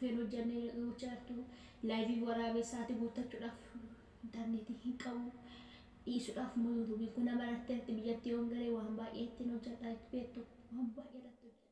Dhufeen hojjannee gochaa jirtu. Live waraabee sa'aatii guuttachuudhaaf intarneetii hin qabu. Dhiisuudhaaf immoo yuutuubiin kun nama irratti biyyatti yoon galee waan baay'ee ittiin hojjedha beektu, waan baay'ee irratti hojjedha.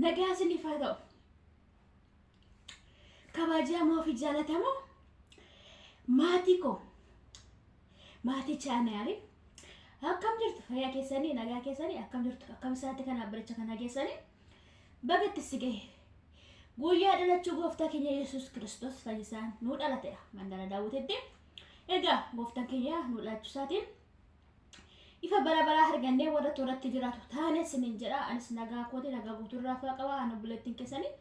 Nagaa isiniif haa ta'u. Kabajamoo fi jaalatamoo maatii koo, maatii chaanaalii, akkam jirtu? Fayyaa keessanii, nagaa keessanii, akkam jirtu? Akkam isaatti kana baricha kana keessanii bagatti si gahe. Guyyaa dhalachuu gooftaa keenya Yesuus Kiristoos fayyisaan nuu dhalateera mandara Daawwititti. Egaa gooftaan keenya nuu dhalachuu isaatiin ifa bara baraa argannee warra toratti jiraatu taane isiniin jedha. Anis nagaa kooti, nagaa guutuurraa faa qaba. Ani obboleettiin keessanii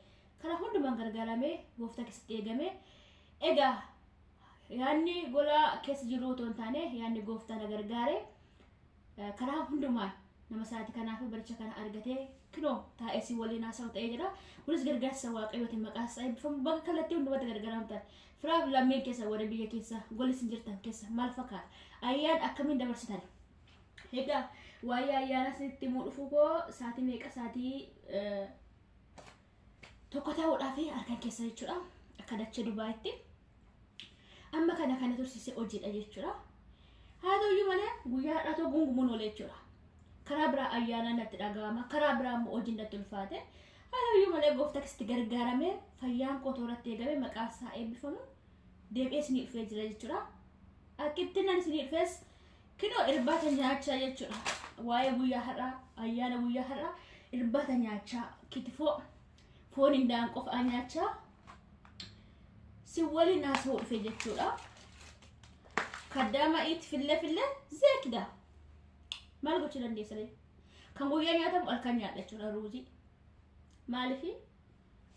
karaa hundumaan gargaaramee gooftaa keessatti eegamee, egaa yaadni gola keessa jiru otoo hin taane yaadni gooftaa na gargaare, karaa hundumaan nama isaati kanaaf baricha kana argatee kinoo taa'ee si waliin haasa'u ta'ee jira. Kunis gargaarsa Waaqayyootiin, maqaan isaa eebbifamu. Bakka kallattii hundumatti gargaaramtan, firaaf lammeen keessa, warra biyya keessa golli isin jirtan keessa maal fakkaata? Ayyaan akkamiin dabarsitan? Egaa waa'ee ayyaana isinitti himuu dhufuu koo sa'aatii meeqa? Sa'aatii 1 ta'uudhaaf halkan keessa jechuudha. Akka dachee Dubaayitti. Amma kana kana tursiisee hojiidha jechuudha. Haa ta'uyyuu malee guyyaa har'aa ta'u gungumuun oolee jechuudha. Karaa biraa ayyaanaan natti dhaga'ama. Karaa biraa immoo hojiin natti ulfaate. Haa ta'uyyuu malee gooftaa keessatti gargaaramee fayyaan koo tooratti eegame, maqaan isaa eebbifamu, deebi'ee isinii dhufee jira jechuudha. Akkitti nan isinii dhufes kinoo irbaata nyaachaa jechuudha. Waa'ee guyyaa har'aa, ayyaana guyyaa har'aa, irbaata nyaachaa, kitifoo foon hindaanqoo fa'aa nyaachaa si waliin haasa'uu dhufe jechuudha. Kaddaama itti fillee fillee zeekida. Maal gochuu dandeessa? Kan guyyaa nyaatamu halkan nyaadha jechuudha ruuzii. Maaliif?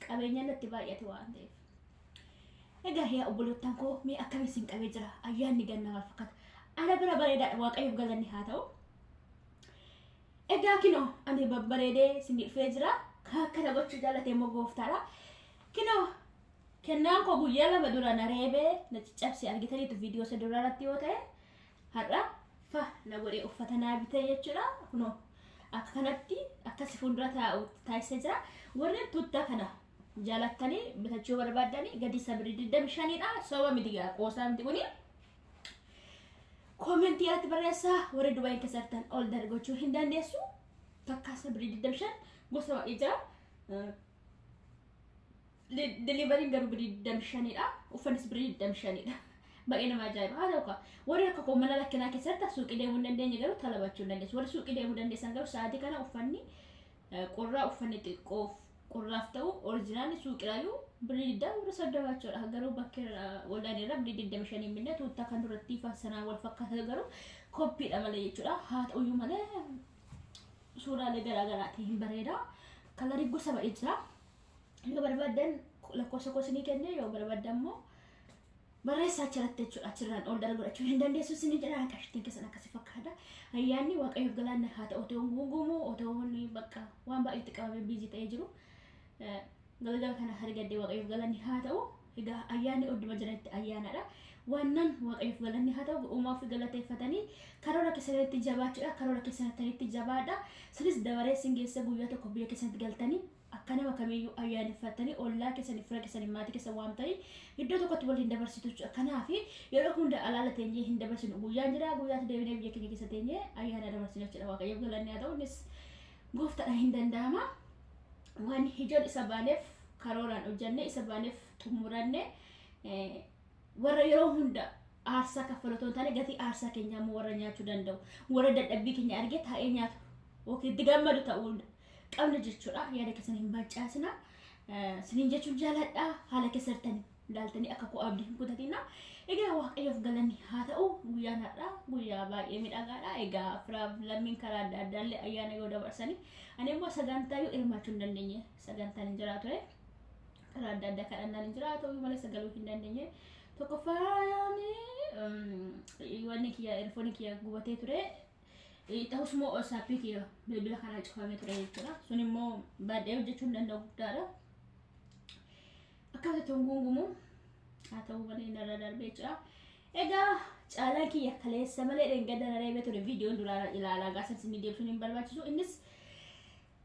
Qabeenya natti baay'ate waan ta'eef. Egaa yaa obbolottan koo, mee akkam isin qabee jira? Ayyaanni gannaa maal fakkaata? Ana bira bareedaadha, Waaqayyoof galanni haa ta'u. Egaa kinoo ani babbareedee isin dhufee jira. Kan akkana gochuu jaallate immoo gooftaadha. Kinoo kennaan koo guyyaa 2 dura na reebee na caccabse argitaniitu viidiyoo isa duraa irratti yoo ta'e, har'a fa na godhee uffata naa bitee jechuudha. Kunoo akka kanatti akkasi fuuldura taa'u taasisee jira. Warreen tuttaa kana jaalattanii bitachuu barbaaddanii gadi isa birrii 25dha. Soba miti gaa, qoosaa miti kuni. Koomentii irratti barreessaa, warri Dubaay keessa jirtan ol dargachuu hin dandeessu. Takka isa birrii 25, gosa baay'ee jira. Deliveryn garuu birrii 25dha. Uffannis birrii 25dha. Baay'ee nama ajaa'iba. Haa ta'u kaa, warri akka koo mana lakkinaa keessatti suuqii deemuu hin dandeenye garuu talabachuu hin dandeessu. Warri suuqii deemuu dandeessan garuu sa'aatii kana uffanni qorraa, uffanni xiqqoof qorraaf ta'u originalli suuqiraayyuu birrii 20, birrii 30 jechuudha. Garuu bakkee waldaan irraa birrii 25 minne tuuttaa kan duratti sanaan wal fakkaata garuu koppiidha malee jechuudha. Haa ta'uyyuu malee suuraalee garaa garaatiin hin bareeda. Colorii gosa baay'ee jira. Yoo barbaaddan lakkoofsa koo isinii kenne, yoo barbaaddan immoo barreessaa achirratti jechuudha. Achirraan ol dara godhachuu hin dandeessu isinii jedha. Qashtiin keessan akkasii fakkaata. Ayyaanni Waaqayyoof galanni haa ta'u. Otoo guungumu, otoo bakka waan baay'eetti qabamee busy ta'ee jiru galgala kana argadde, Waaqayyoof galanni haa ta'u. Egaa ayyaanni odduma jiranitti ayyaanadha. Wannan Waaqayyoof galanni haa ta'u, uumaa ofii galateeffatanii karoora keessanitti jabaachuudha. Karoora keessanitti jabaadha. Sinis dabaree sin geessa, guyyaa tokko biyya keessanitti galtanii akka nama kamiyyuu ayyaaneffattanii ollaa keessanii, fira keessanii, maatii keessan waamtanii iddoo tokkotti waliin dabarsitu jechuudha. Kanaaf yeroo hunda alaala teenyee hin dabarsinu. Guyyaan jira, guyyaatti deebinee biyya keenya keessa teenyee ayyaana dabarsinu jechuudha. Waaqayyoof galanni haa ta'u, innis gooftaadha, hin danda'ama. Waan ijoon isa baaneef karooraan hojjannee isa baaneef xumuranne, warra yeroo hunda aarsaa kaffalu otoo hin taane gatii aarsaa keenyaa immoo warra nyaachuu danda'u, warra dadhabbii keenya argee taa'ee nyaatu yookiin itti gammadu ta'uu qabna jechuudha. Yaada keessan hin mancaasina. Siniin jechuun jaaladha. Haala keessa jirtan ilaaltanii akka koo abdii hin kutatina. Egaa Waaqayyoof galanni haa ta'u. Guyyaan har'aa guyyaa baay'ee miidhagaadha. Egaa firaaf lammiin karaa adda addaallee ayyaana yoo dabarsanii, ani immoo sagantaa yoo hirmaachuu hin dandeenye, sagantaan hin jira ture. Karaa adda addaa kadhannaan hin jira, ta'uu malee sagaluu hin dandeenye. Tokkoffaan wanni kiyya earphone kiyya gubatee ture. Ta'us immoo WhatsAppii kiyya bilbila kanaa cufamee ture jechuudha. Sun immoo baadhee hojjechuu hin danda'u guddaadha. Akkamitti gungumu haa ta'u malee narra darbee jechuudha. Egaa caalaan kiyya kaleessa malee dheengadda na reebee ture viidiyoon duraa ilaalaa gaasan isin deebisuun hin barbaachisu. Innis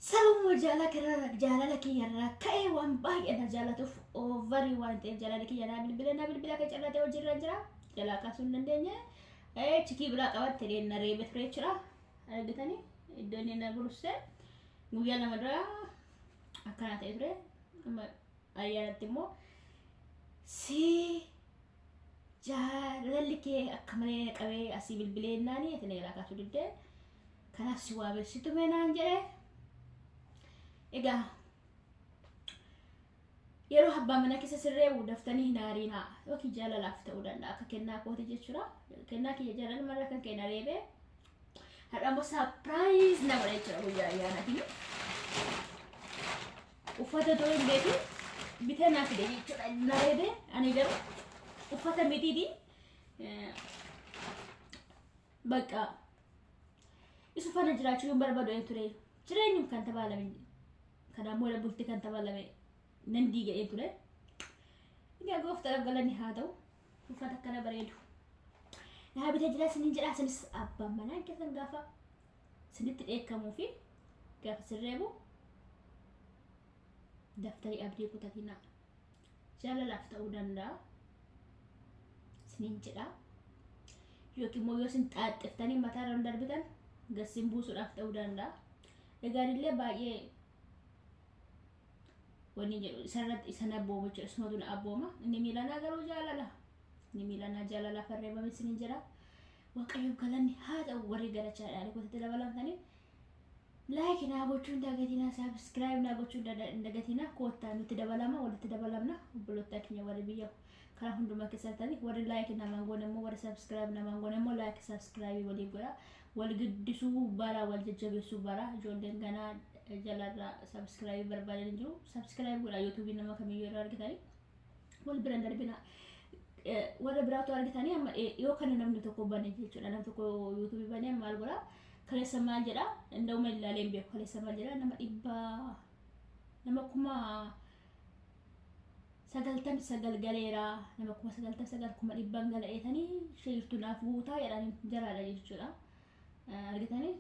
sababuma jaalala kiyyarraa ka'ee waan baay'ee na jaalatuuf overii waan ta'eef jaalala kiyya naa bilbila kan carraatee hojiirra jira. Jalaa kaasuu hin dandeenye. Chikii biraa qabatte na reebee ture jechuudha. Argitanii iddoo inni na burusse guyyaa 2 dura akkana ta'e ture. Amma ayyaanatti immoo si jaalalli kee akka malee na qabee asii bilbilee naani ati na jalaa kaasuu diddee kanaaf si waabeessitu mee naan jedhee. Egaa yeroo abbaa mana keessa sirreewu daftanii hin aariinaa yookiin jaalalaaf ta'uu danda'a akka kennaa kooti jechuudha. Kennaa kiyya jaalaluma irraa kan ka'e na reebee har'a immoo surprise na godhe jechuudha guyyaa ayyaanaatiin. Uffata otoo hin beekin bitee naa fide jechuudha na reebee ani garuu uffata mitiiti bakka isu faana jiraachuu hin barbaadu ture jireenyum kan tabaalame kanaan booda bultii kan tabaalame nan diiga'ee ture. Egaa gooftaadhaaf galanni haa ta'u uffata akkana bareedu. Naa bitee jira isiniin jedha isinis abbaan manaa keessan gaafa isinitti dheekkamuu fi gaafa sirreebu daftarii abdii kutatinaa jaalalaaf ta'uu danda'a isiniin jedha. Yookiin immoo yoo isin xaaxxiftanii mataa irra darbitan gassiin buusuudhaaf ta'uu danda'a. Egaa illee baay'ee wanni jedhu isarratti isa abbooma jechuudha. Isumatu na abbooma. Inni miilanaa garuu jaalala. Inni miilanaa jaalalaaf herreebame isiniin jedha. Waaqayyoof galanni haa ta'u warri gara chaadhaalee kotatti dabalamtanii like naa gochuu hin dagatinaa, subscribe naa gochuu hin dagatinaa. Koottaa nutti dabalama, walitti dabalamna. Obboloota keenya warri biyya karaa hundumaa keessatti warri like namaan goone immoo warri subscribe namaan goone immoo like subscribe waliif godha. Wal guddisuu bara, wal jajjabeessuu bara. Ijoolleen ganaa jalarraa subscribe barbaadan jiru. Subscribe godha YouTubeii nama kamiyyuu irraa argitanii. Wal bira darbina. Warra biraatu argitanii amma yoo kana namni tokko bane jechuudha. Namni tokko YouTubeii banee maal godha? Kaleessa maal jedha? Nda'uma ilaalee hin beeku. Kaleessa maal jedha? Nama dhibbaa nama 99,000 galeera. Nama 99,000 100,000 gala'eetanii sheertuu naaf guutaa jedhanii jaraadha jechuudha. Argitanii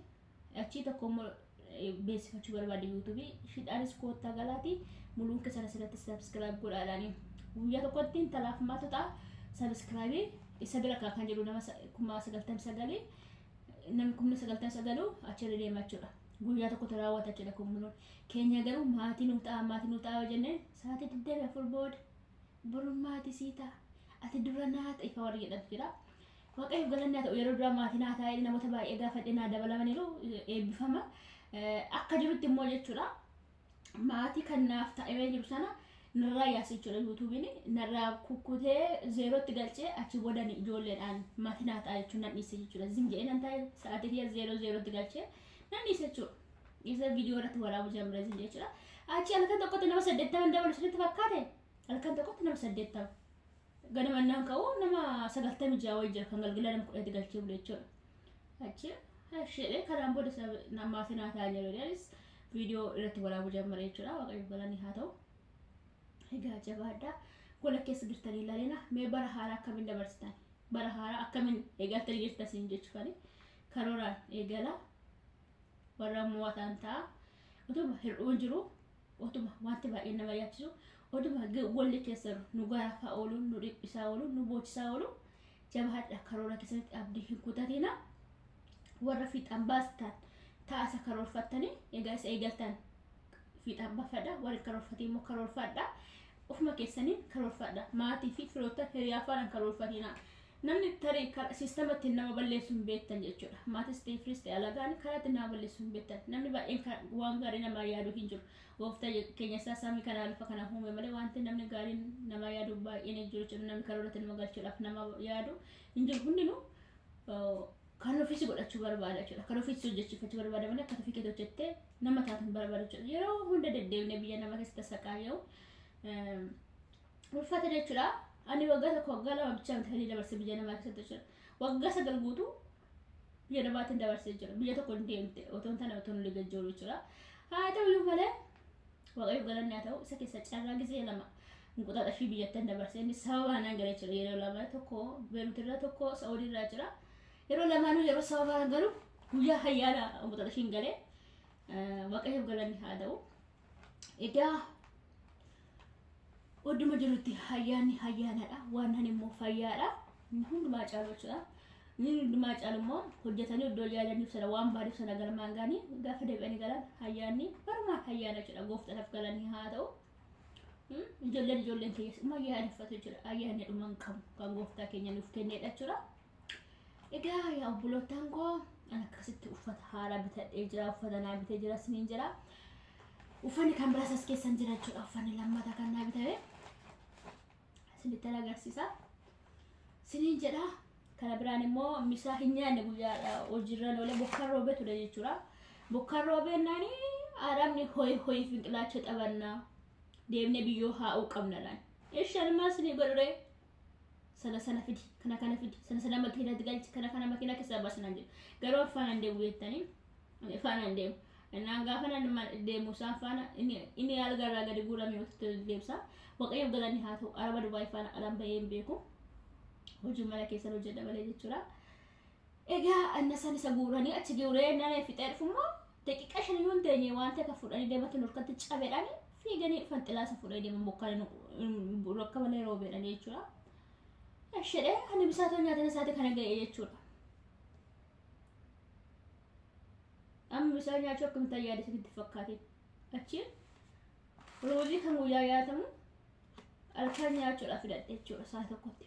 achii tokko immoo beeksifachuu barbaade YouTubeii shidhaanis koottaa galaatii muluun keessan asirratti subscribe godhaadhaanii guyyaa tokkotti intalaaf maaltu ta'a subscribe isa bira kan jedhu nama 99,000 namni 99,000 achirra deema jechuudha. Guyyaa tokkotti raawwata jechuudha kun muluun. Keenya garuu maatii nuu ta'a maatii nuu ta'a jennee sa'aatii 24 booda boruun maatii sii ta'a ati dura naa ta'a ifa warri jedhantu jira. Waaqayyo galanni haa ta'u yeroo duraa maatii naa taa'ee namoota baay'ee gaafadhee naa dabalamaniiru eebbifama. Akka jirutti immoo jechuudha maatii kan naaf ta'ee jiru sana narraa yaase jechuudha YouTubeiin narraa kukkutee zeerootti galchee achi booda ijoolleedhaan maatii naa ta'a jechuun nan dhiise jechuudha. Zim jedhee nan taa'e sa'aatii kiyya zeeroo zeerootti galchee nan dhiise jechuudha. Isa viidiyoo irratti waraabuu jamre zim jechuudha. Achi halkan tokkotti nama 80 dabalu sirriitti fakkaate halkan tokkotti nama 80. Ganama naan ka'u nama 96 wayii jira kan galgala nama 10tti galchee bule jechuudha. Achi isheedhe karaan booda maatii naa ta'an yeroo anis viidiyoo irratti waraabuu jammare jechuudha. Waaqayyo galanni haa ta'u. Egaa jabaadhaa. Gola keessa jirtanii ilaalina. Mee bara haaraa akkamiin dabarsitan? Bara haaraa akkamiin eegaltanii jirtan isin jechuufani. Karooraan eegala. Warra mo'atan ta'a. Utuma hir'uun jiru. Utuma wanti baay'een nama yaachisu. Utuma golli keessa nu garafaa oolu, nu dhiphisaa oolu, nu boochisaa oolu. Jabaadha karoora keessatti abdii hin kutatina. Warra fiixaan baastan ta'a karoorfattanii egaa isa eegaltan fiixaan baafadha. Warri karoorfatee immoo karoorfadha. Ofuma keessaniin karoorfadha. Maatii fi firoota hiriyaa faana karoorfatina. Namni tarii siistama ittiin nama balleessu hin beektan jechuudha. Maatis ta'e firis ta'e alagaan karaa ittiin nama balleessu hin beektan. Namni baay'een waan gaarii namaa yaadu hin jiru. Gooftaa keenya isaa samii kanaa lafa kana uume malee wanti namni gaariin nama yaadu baay'een hin jiru jechuudha. Namni karoorratti nama galchuudhaaf nama yaadu hin jiru. Hundinuu kan ofiisi godhachuu barbaada jechuudha. Kan ofiisi hojjechiifachuu barbaada malee akka ofii keetti hojjettee nama taatu hin barbaadu jechuudha. Yeroo hunda deddeebinee biyya nama keessatti saqaaya'u ulfaata jechuudha. Ani waggaa 1 waggaa 2 bichaa miti kan dabarse biyya namaa keessatti jechuudha. Waggaa 9 guutuu biyya namaatiin dabarsee jira. Biyya tokko hin deemte otoo hin taane otoo hin gajjooru jechuudha. Haa ta'u iyyuu malee Waaqayyo galanni haa ta'u, isa keessa carraa gisee 2 inquxaaxashii biyyattan dabarse. Inni sababa anaan galee jira yeroo 2, tokko Beerut irraa, tokko Saa'udii irraa jira. Yeroo lamaanuu yeroo sababa anaan galu guyyaa ayyaana inquxaaxashiin galee. Waaqayyo galanni haa ta'u. Egaa odduma jirutti ayyaanni ayyaanadha. Waan nan immoo fayyaadha. Inni hundumaa caalu jechuudha. Inni hundumaa caalu immoo hojjetanii iddoo yaadaniif sana waan baadiif sana galmaan ga'anii gaafa deebi'anii galan ayyaanni barumaan ayyaana jechuudha. Gooftaadhaaf galanii haa ta'u. Ijoolleen keessa dhuma ayyaaneffatu jechuudha. Ayyaanni dhuma hin qabu kan gooftaa keenya nuuf kennedha jechuudha. Egaa yaa obbolootaan koo, an akkasitti uffata haaraa bitadhee jira. Uffata naa bitee jira siniin jira. Uffanni kan biraas as keessan jira jechuudha. Uffanni lammataa kan naa bitame isinitti agarsiisa. Siniin jedha. Kana biraan immoo misaa hin nyaanne, guyyaadha hojiirra oolee bokkaan roobee ture jechuudha. Bokkaan roobeennaani arabni hoyi hoyi finqilaacha taphannaa deemnee biyyoo haa'uu qabna laan. Ishaan maal sinii godhure, sana sana fidi, kana kana fidi, sana sana makiinatti galchi, kana kana makiinaa keessaa baasinaan jedhu. Garuu faanaan deemu jettanii ani faanaan deemu. Innaan gaafa nan deemu isaan faana inni algarraa gadi guuramee walitti deebisa. Waaqayyoof galanni haa ta'u, araba Dubaay faana alaan bahee hin beeku. Hojii mana keessan hojjedha malee jechuudha. Egaa anna san isa guuranii achi guuree nana fixee dhufummoo daqiiqaa 5 iyyuu hin teenye, waan ta'e kan fuudhanii deematu nurkatti cabeedhaan fiiganii dhufan, xilaasa fuudhanii deeman, bokkaan akka malee roobeedhaan jechuudha. Ishedhe ani bisaatoo nyaatan isaati kana ga'e jechuudha. Amma bisaan nyaachuu akkamitti yaada isinitti fakkaate? Achi ruuzii kan guyyaa nyaatamu halkan nyaachuudhaaf fidadhe jechuudha sa'a tokkotti.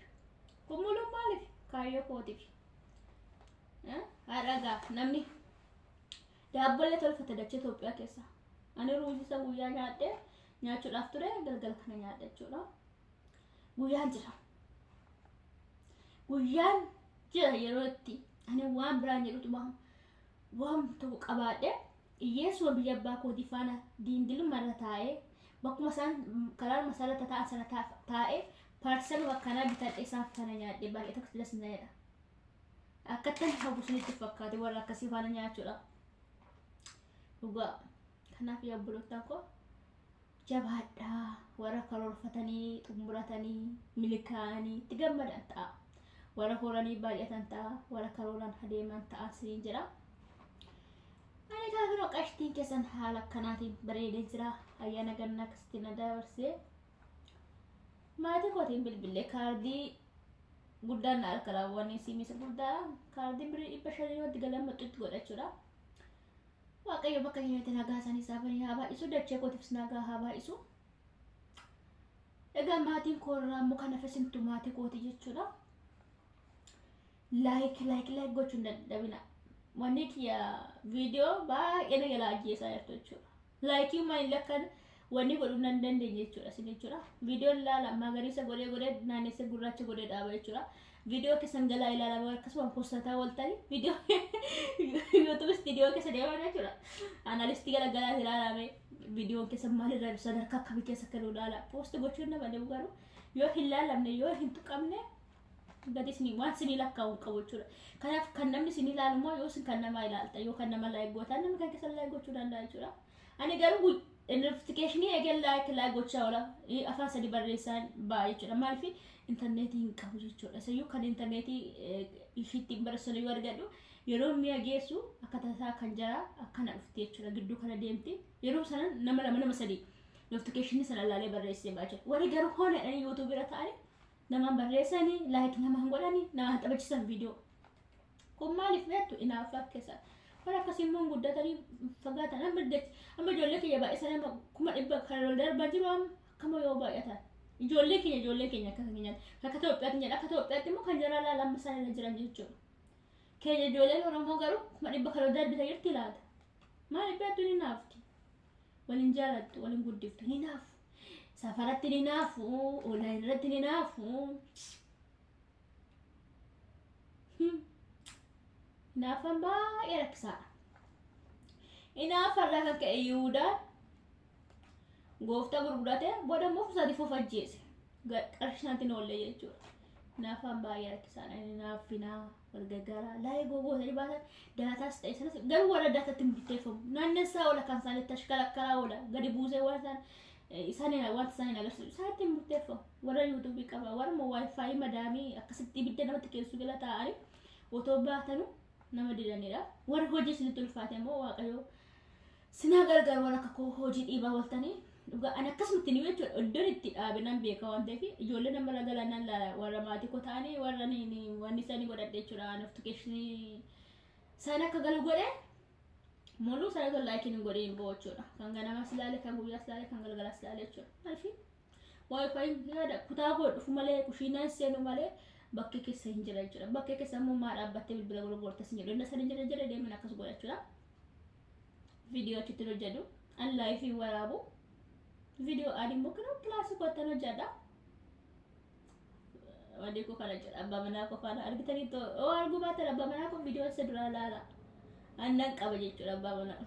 Kun muluu maaliif? Kaayyoo kootiif. Haadha gaa namni daabbollee tolfate dachee Itoophiyaa keessa. Ani ruuzii isa guyyaa nyaadhee nyaachuudhaaf ture galgala kana nyaadhe jechuudha. Guyyaan jira. Guyyaan jira yeroo itti ani waan biraan jedhutu waan tokko qabaadhe hiyyeessuma biyya abbaa kootii faana diindiluma irra taa'ee, bakkuma isaan karaa masaraa taa'an sana taa'ee paarsaluma akkanaa bitadhe isaan faana nyaadhe baay'ee tokko das na jedha. Akkattan hawwu isinitti fakkaate warra akkasii faana nyaachuudha. Dhugaa kanaaf yaa obbolootaan koo, jabaadhaa, warra karoorfatanii xumuratanii milkaa'anii itti gammadan ta'a. Warra horanii baay'atan ta'a. Warra karooraan adeeman ta'a siniin jedha. Ani gaafa qashtiin keessan haala akkanaatiin bareedee jira. Ayyaana gannaa akkasitti na dabarsee. Maatii kootiin bilbilee kaardii guddaan na harka raawwanii siimisa guddaa kaardii birrii 500 wanti galan maxxutti godhachuudha. Waaqayyo bakka keenyatti nagaa isaanii isaafanii haa baay'isu, dachee kootiifis nagaa haa baay'isu. Egaa maatiin koo irraa immoo kan hafe simtu maatii kooti jechuudha. Like like like gochuun dadhabina. Wanni kiyya viidiyoo baay'ee na jalaa ajjeesaa jirtu jechuudha. Like maal akkan wanni godhuu nan dandeenye jechuudha isin jechuudha. Viidiyoon ilaala magariisa godhee godhee naannessee gurraacha godhee dhaaba jechuudha. Viidiyoo keessan galaa ilaalama akkasuma postataa ooltanii viidiyoo YouTube Studio keessa deeman jechuudha. Analytics gala galaa ilaalame viidiyoon keessan maalirra sadarkaa akkamii keessa akka jiru ilaala. Post gochuun nama dhibu, garuu yoo hin laalamne, yoo hin tuqamne, gadi isinii waan isinii lakkaa'u hin qabu jechuudha. Kanaaf kan namni isin ilaalu immoo yoo isin kan namaa ilaalta, yoo kan nama like gootan, namni kan keessan like gochuu danda'a jechuudha. Ani garuu notification eegeen like like gochaa oola, afaan sadi barreessaan ba'a jechuudha. Maaliif? Intarneetii hin qabu jechuudha. Isayyuu kan intarneetii ishiitti barreessan yoo argadhu yeroo mi'a geessu akka tasaa kan jara akkana dhufti jechuudha. Gidduu kana deemti. Yeroo sana nama lama, nama sadii notification sana ilaalee barreessee ba'a jechuudha. Warri garuu hoonedhanii YouTube irra ta'anii namaan barreessanii, like namaan godhanii, namaan taphachiisan viidiyoo. Kun maaliif beektu? Inaaffaa keessa. Warra akkasii immoo guddatanii fagaatan. Amma ijoollee kiyya baay'ee nama 100,000 kan ol darbaa jiru amma akkama yoo baay'atan. Ijoollee keenya akka keenyaatti, akka Itoophiyaatti jedha, akka Itoophiyaatti immoo kan jara laala amma isaan irra jiran jechuudha. Keenya ijoolleen Oromoo garuu 100,000 kan ol darbite jirti laata? Maaliif beektu? Ni naafti. Waliin jaalattu, waliin guddiftu, ni naafu. Safaratti ni naafu, online irratti ni naafu. Hinaaffaan baay'ee rakkisaadha. Hinaaffarraa kan ka'e Yihuudaan gooftaa gurgurate, booda immoo isaatiif of ajjeese. Qarshii natti hin oolle jechuudha. Naafaan baay'ee rakkisaadha. Naaffinaa wal gargaaraa laayee gogootanii baatan daataas ta'e sanas garuu warra daataatti murteeffamu. Naannessaa oola kan isaanitti ashkalakkalaa oola gadi buusee waan isaan isaaniin wanta isaaniin agarsiisu isaanitti murteeffamu. Warra yuutuubii qaba warra waayifaayi madaamii akkasitti ibidda namatti keessu jala taa'anii otoo baatanu nama didanidha. Warri hojii isinitti ulfaate immoo Waaqayyoo sinaa gargaaru warra akka koo hojii dhiibaa ooltanii dhugaa ani akkasumatti ni jechuudha. Iddoon itti dhaabe nan beeka waan ta'eef ijoollee nama irra galan nan laala warra maatii koo ta'anii warra wanni isaanii godhadhe jechuudha. Notifiikeeshinii isaan akka galu godhe muluu sana tol laakiin hin godhin hin jechuudha. Kan ganamas ilaale, kan guyyaas ilaale, kan galgalas ilaale jechuudha. Maaliif waayifaayiin yaada kutaa koo dhufu malee kushiinaan seenu malee bakkee keessa hin jira jechuudha. Bakkee keessa immoo maa dhaabbattee bilbila gurgurtas hin jedhu. Inni sana jira jira deemin akkas godha jechuudha. Viidiyoo achitti hojjedhu. An laayifii waraabu. Viidiyoo adii immoo kana kilaasii kottan hojjedha. Wanti koo kana jedha abbaa manaa koo faana argitanii oo arguu baatan abbaa manaa koo viidiyoo isa duraa laala. Annan qaba jechuudha abbaa manaa.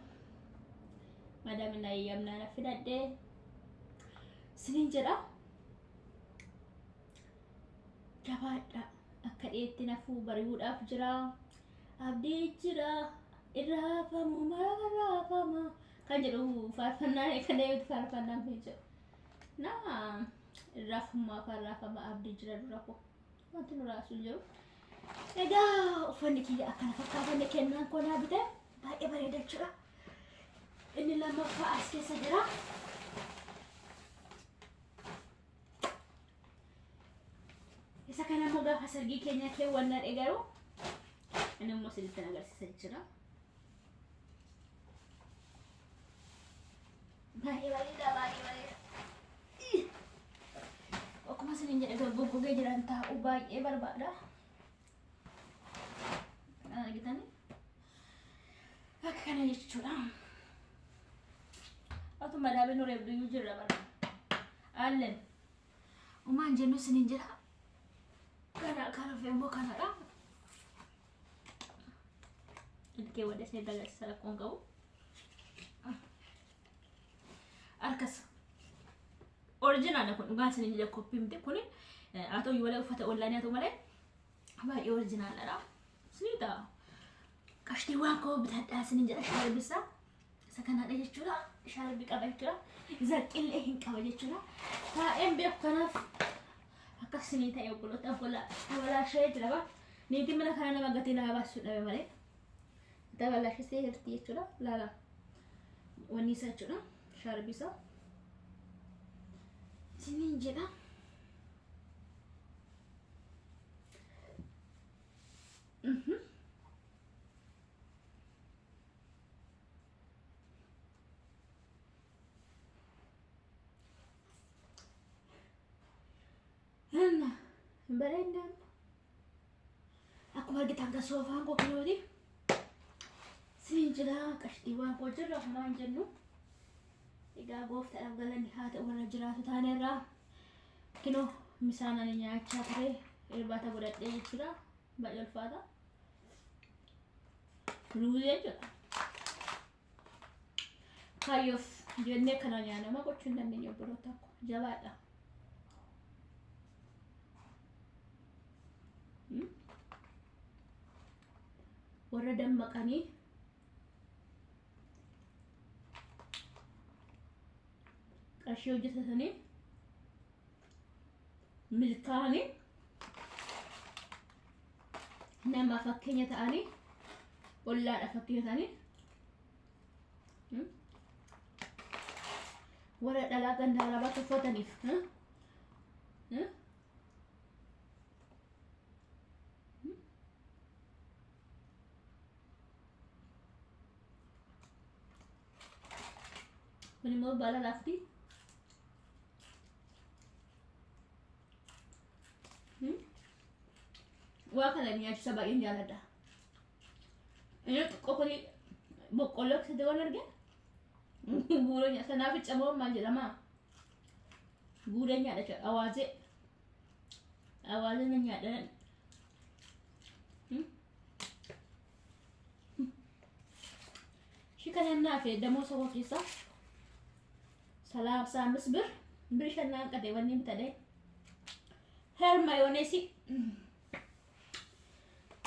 Madaamina eeyyamnaa na filadhee sinin jedha. Jabaadha akka dhiyeetti nafuu bari'uudhaaf jira. Abdii jira irraafamu mara raafama kan jedhu faarfannaan kan eeguutu faarfannaan kun jedhu. Na irraafummaa faarraafama abdii jira dura koo wanti nu raasu jiru. Egaa uffanni kiyya akkana fakkaatan kennaan koo naa bite baay'ee bareeda jechuudha. Inni lammaffaa as keessa jira. Isa kana immoo gaafa sargii keenya keewwannaa garuu inni immoo isinitti agarsiisa jechuudha. Baay'ee bareeda baay'ee bareeda. Akkuma isiniin jedhe goggogee jiran taa'uu baay'ee barbaada. Argitanii? Akka kana jechuudha. Otuma dhaabee nu reebduyyuu jirra bara. Allen. Umaan jennu isiniin jedha. Kana kan ofi immoo kanadha. Ilkee wadda isin agarsiisa rakkoon qabu. Harkas. Orijinaala kun dhugaa isiniin jedha koppii miti kuni haa ta'u malee uffata ollaanii haa ta'u malee baay'ee orijinaaladha. Isinii ta'a. Qashtiiwwan koo bitadhaa isiniin jedha shaarbisaa. Isa kanadha jechuudha. Shaarbii qaba jechuudha. Zarqillee hin qaba jechuudha. Taa'een beeku kanaaf akkas isinii ta'e obboloota tabalaashee jira ba. Niitiin mana kana nama gatii nama baasuu dhabe malee. Tabalaashee jirti jechuudha. Laala. Wanni isaa jechuudha. Shaarbii isaa. Isiniin jedha. Hin bareedne akkuma argitan kan soofaan koo kunuuti. Siin jira qashtiiwwan koo jirra akkuma hin jennu. Egaa gooftaadhaaf galanni haa ta'u warra jiraatu taanerraa. Kinoo misaan ani nyaachaa ture irbaata godhadhee jechuudha. Baay'ee ulfaata. Ruuzii jechuudha. Kaayyoof jennee kana nyaanama gochuu hin dandeenye obboloota koo jabaadha. Warra dammaqanii qarshii hojjetatanii milkaa'anii nama fakkeenya ta'anii ollaadha fakkeenya ta'anii warra dhalaa ganda arabaatti uffataniif kun immoo baala laafti. Waa kana nyaachisa baay'een jaalladha. Inni xiqqoo kuni boqqolloo keessatti waan arge guuree nyaata. Sanaaf camoo maal jedhama? Guuree nyaadha jechuudha. Awaazee. Awaazee na nyaadha. Shi kana naaf damoo saba keessaa. Salaam saamis bir bir shannaan qatee wanni bitadhe. Hermayoneesii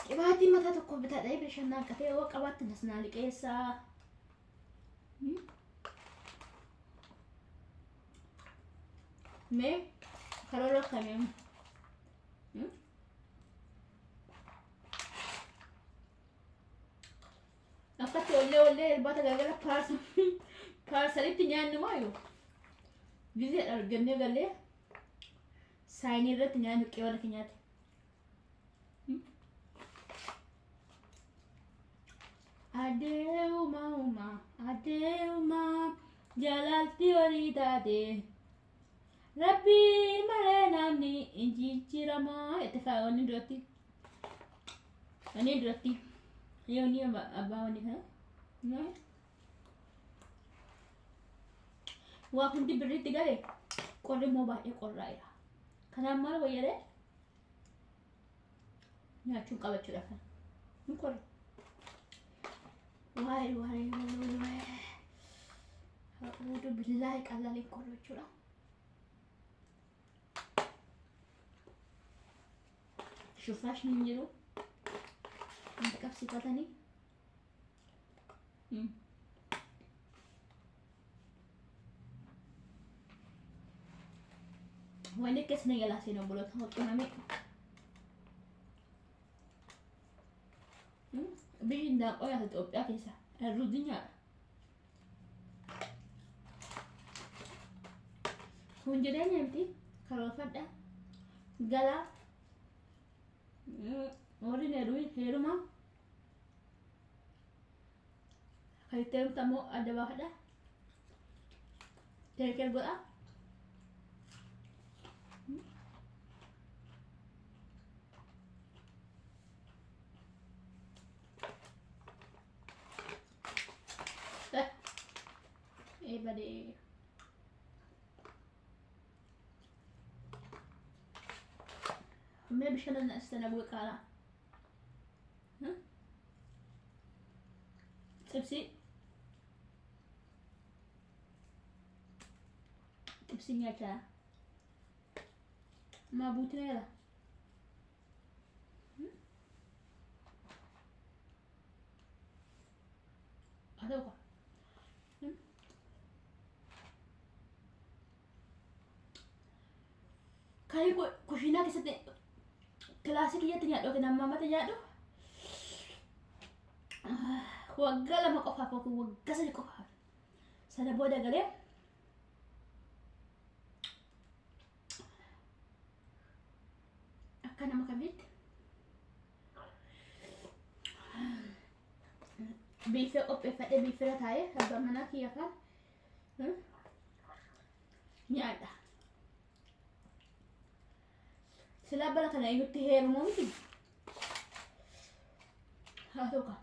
qibaatii mataa tokko bitadhee bishaan naqatee yoo qabaatte nasnaa liqeessaa. Mee karoora akkamii? Akkatti ollee ollee irbaata galgala paarsalitti nyaannu maayu gizeedha argannee galee saayinii irratti nyaannu qeewala keenyaati. Adeema uma adeema jaalalti horii taate rabbii malee namni hin jijjiiramaa itti faayonni duratti. Inni duratti yoo ni abbaa wanni kana waa hundi birriitti gale qorri immoo baay'ee qorraa'edha. Kanaaf maal wayyadee nyaachuun qabachuudha kan hin qorra. Waayee waayee waayee waayee hafuutu billaahi qal'aalee qorra jechuudha. Shufaashni hin jiru. Wanta qabsiifatanii. Wanni akkasii na jalaa seenuu obboloota hoxxuname. Biyyi hindaanqoo nyaata Itoophiyaa keessa ruuzii nyaata. Kun jireenya miti karoorfadha galaa warri heeruma kan itti heerumte ammoo adda baafadha. Teeker godha. Badee. Mee bishaan sana bu'e qaalaa. Xibsii. Xibsii nyaachaa. Maa buutina jala. Haa ta'u qaba. Kan kushiinaa keessatti kilaasii kiyyatti nyaadhu yookiin amma ammatti nyaadhu waggaa 2 qofaaf yookiin waggaa 3 qofaaf sana booda galee akka nama kamiitti biifee qopheeffadhee biifeera taa'ee abbaa manaa kiyya kaan nyaadha. Silaa bara kana eenyutti heerumuu miti. Haa ta'u kaa.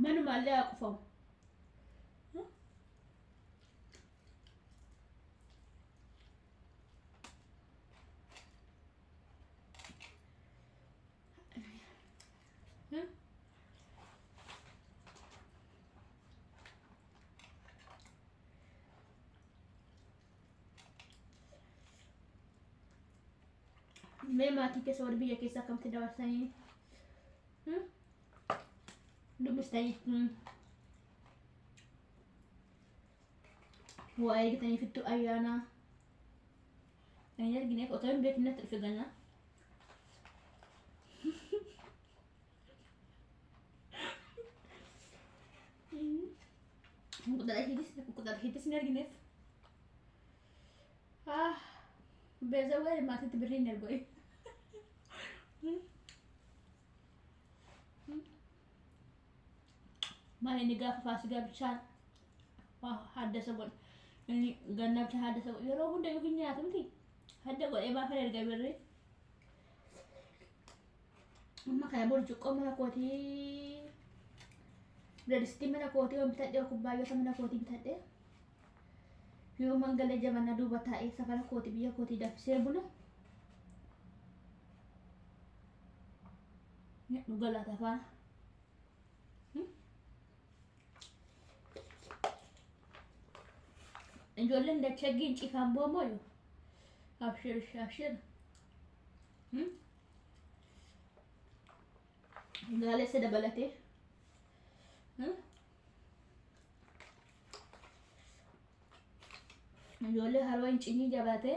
Manumaallee haa qufamu. Mee maatii keessa warri biyya keessa akkamitti dabarsanii dubbistanii waa eeggatanii fittuu ayyaanaa hin argineef otoo hin beekin natti dhufe ganaa. Quxaxhiitis hin argineef. Beeza waa'ee maatiitti birrii hin ergu. Maal inni gaafa faasigaa bishaan haddasa godha. Inni gannaa bishaan haddasa godha. Yeroo hunda yookiin nyaatu miti. Hadda godhee maafa erga birrii. Amma kana burcuqqoo mana kootii biradistii mana kootii yoo bitadhee kubbaayyoota mana kootii bitadhee yoo mangalee jabanaa duuba taa'ee safara kootii biyya kootii danfisee buna dhugalaata faana. Ijoolleen dachee giincii kan boomoyu abshir abshir. Gaalessa dabalatee. Ijoollee haroo hin cinii jabaatee.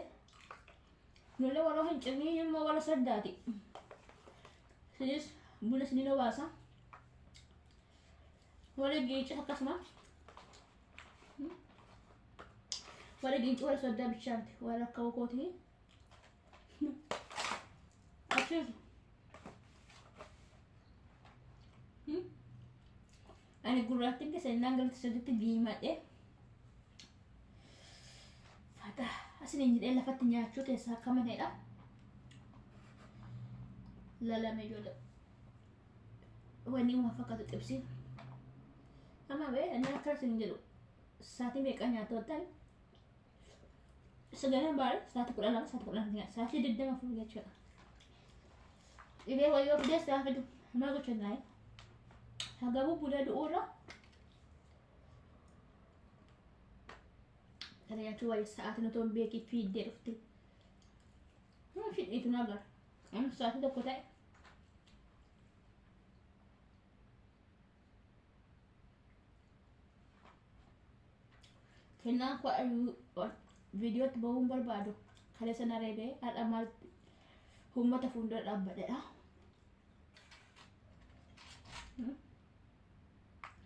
Ijoollee warra hin cinii immoo warra saddaati. Isinis buna isiniin obaasa. Warri giicis akkasuma. Warri giincii warra soddaa bichaati. Warra akka kootii. Achis. Ani gurraattiin keessa innaan galatti sirriitti diimadhe. Fata asiniin jedhee lafatti nyaachuu keessaa akka maneedha. Lalame ijoollee. Wanni waan fakkaatu xibsiin. Amma bee inni akka isin jedhu sa'aatii meeqa nyaata ottan? Sagaleen baala sa'aatii 12 sa'aatii 12 nyaata sa'aatii 24 jechuudha. Dhibee wayyoo fidees haa fidu maal gocha naayii. Hagabuu bulee du'uurra kana nyaachuu waayee sa'aatiin otoo hin beekiin fiiddee dhufte. Nama fidhiitu na gara. Amma sa'aatii tokko ta'e. Kennaan koo viidiyootti bahuun barbaadu kaleessa na reebee har'a maal uummata fuuldura dhaabbadhedha.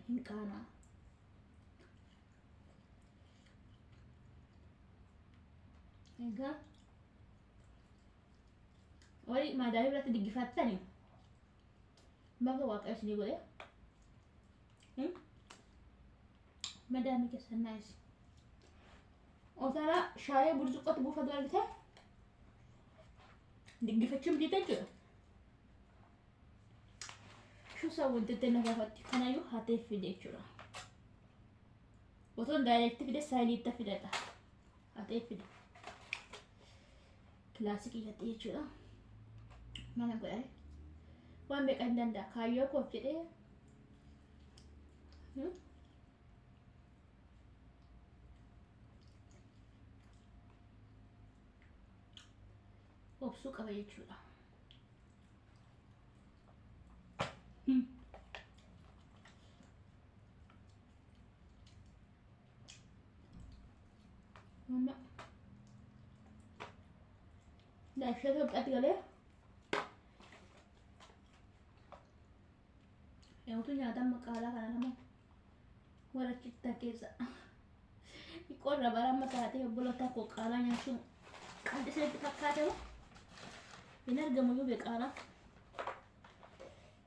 Hin qaanaa. Egaa warri maadaamii biratti diggifattani baga waaqayyo isinii godhe. Madaamii keessan naayis. Otaraa shaayee burcuqqootti buufatu argite diggifachuun bitiite jechuudha. Shusa wanti na gaafatti kanayyuu hatee fide jechuudha. Otoon daayirekti fide saayiliitta fidadha. Hatee fide. Kilaasikii hatee jechuudha. Mana godhare. Waan beekan hin danda'a. Kaayyoo koof jedhee. Obsuu qaba jechuudha. Amma daashee Itoophiyaatti galee Yootu nyaata amma qaalaa kana nama warra chittaa keessa. Qorra bara amma taatee obboloota koo qaalaa nyaachuun qal'isee isinitti fakkaate moo? Hin argamu iyyuu bee qaalaa.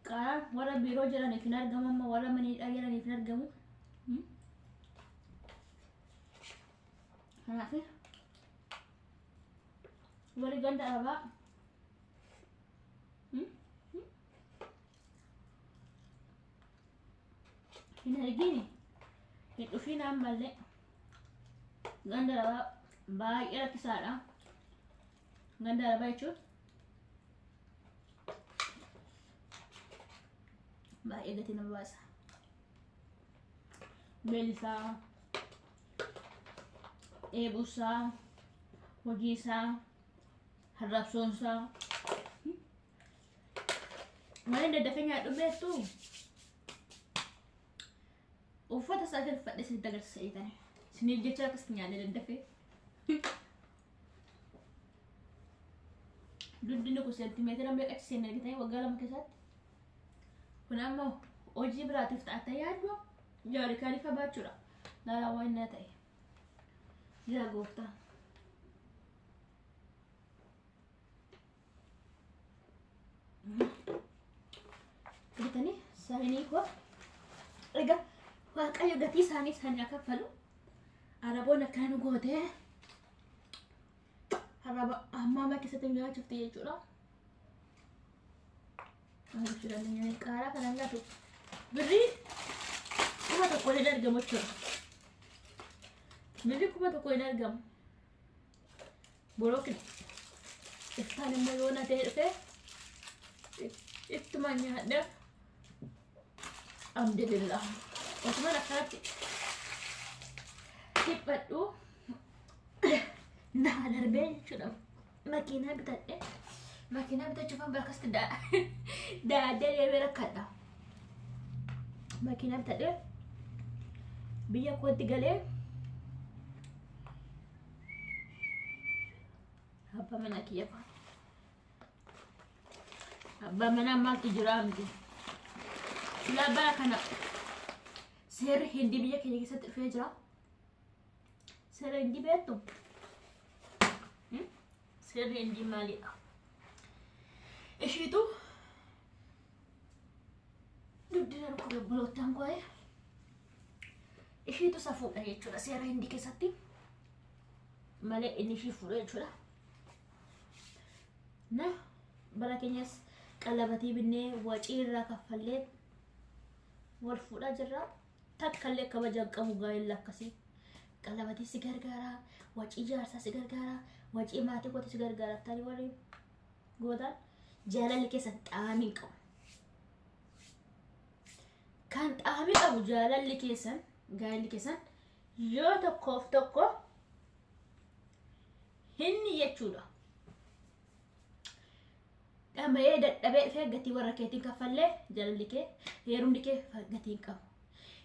Qaalaan warra biiroo jiraniif hin argamu amma warra maniidhaa jiraniif hin argamu. Kanaaf warri ganda arabaa hin argini hin dhufiin ammallee ganda arabaa baay'ee rakkisaadha. Ganda arabaa jechuun baay'ee gatii nama baasa. Beellisaa, dheebuusaa, hojiisaa, harrabsoonsaa. Malee daddafee nyaadhu beektu. Uffata isaa uffadhe isinitti agarsiisa jeetani. Isiniif jecha akkasitti nyaadhe daddafee. Dugdi kun seentimeetira meeqa achi seenne argitanii waggaa 2 keessatti. Kun ammoo hojii biraatiif ta'atta yaaddu jaarikaanii fa baachuudha. Laalaa waan inni ta'e. Jira gooftaa. Bitanii saayinii koo egaa waaqayyo gatii isaanii isaanii akka kaffalu araboon akkana nu gootee araba ammaa keessatti nyaachuuf jechuudha. Maal jechuu dandeenya qaaraa kana nyaatu birrii 1000 hin argamu jechuudha. Birrii 1000 hin argamu. Borookin iftaan immoo yoo na ta'e dhufe ittuma nyaadha. Alhamdulillah. Otuman akkanatti dhiphadhu naa darbee jechuudha. Makiinaa bitadhe. Makiinaa bitachuufan bara akkasitti daadee deemee rakkadha. Makiinaa bitadhee biyya kootti galee abbaa manaa kiyya faana. Abbaa manaa maaltu jira miti. Silaa bara kana seerri Hindii biyya keenya keessatti dhufee jira. Seera Hindii beektu? Seerri Hindii maalidha? Ishiitu guddina dhukkube obboloottan koo ishiitu safuudha jechuudha seera Hindii keessatti malee inni ishii fuudha jechuudha. Na bara keenyas qalabatii binnee wacii irraa kaffallee wal fuudhaa jirra. Takka illee kabaja hin qabu gaa'elli akkasii. Qalabatii si gargaara, wacii jaarsaa si gargaara, wacii maatii kooti si gargaara. Tani warri gootaan jaalalli keessan xaamii hin qabu. Kan xaamii qabu jaalalli keessan, gaa'elli keessan yoo tokkoof tokko hinni jechuudha. Dhama'ee dadhabee dhufee gatii warra keetiin kaffallee jaalalli kee heerumni kee gatii hin qabu.